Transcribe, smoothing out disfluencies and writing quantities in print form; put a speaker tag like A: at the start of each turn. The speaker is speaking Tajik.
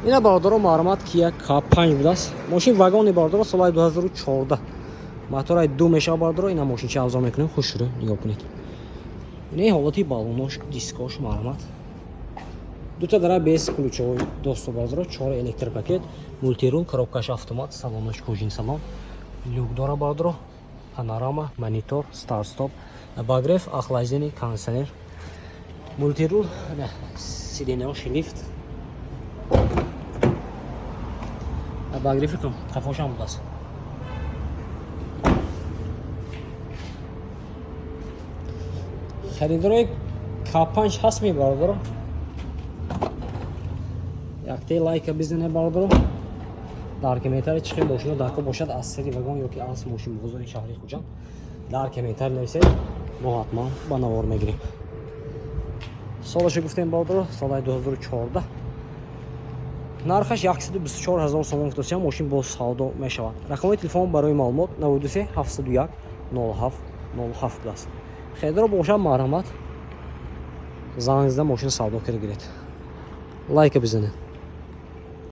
A: Ина, бародаро, марҳамат, Kia K5 будааст. Мошин вагони, бародаро, солаи 2014, мотораи ду мешава, бародаро. Ина мошинча авзо мекунем, хушрӯ нигоҳ кунед. Ина ҳолати баллонош, дискош, марҳамат. Дута дара бесключевой доступ, бародаро, чор электропакет, мультирул, коробкаш автомат, салонош кожин салон, люк дора, бародаро, панорама, монитор, старт-стоп, обогрев, охлаждение, кондиционер, мультирул, сиденьяош лифт, обогрев и қафошам будааст. Харидорои К5 ҳаст ми, бародаро? Яктаи лайка бизане, бародаро. Дар комментари чӣ хел мошино дар кор бошад аз сери вагон ё ки аз мошинбозори шаҳри Хуҷанд, дар комментари нависед, мо ҳатман ба навор мегирем. Солаша гуфтем, бародаро, солаи 2014, нархаш 124 ҳазор сомон гуфтасиям, мошин боз савдо мешавад. Рақамҳои телефон барои маълумот 93 701 07 07 будааст. Харидоро бошад, марҳамат, занг зада мошин савдо карда гиред. Лайка бизанед.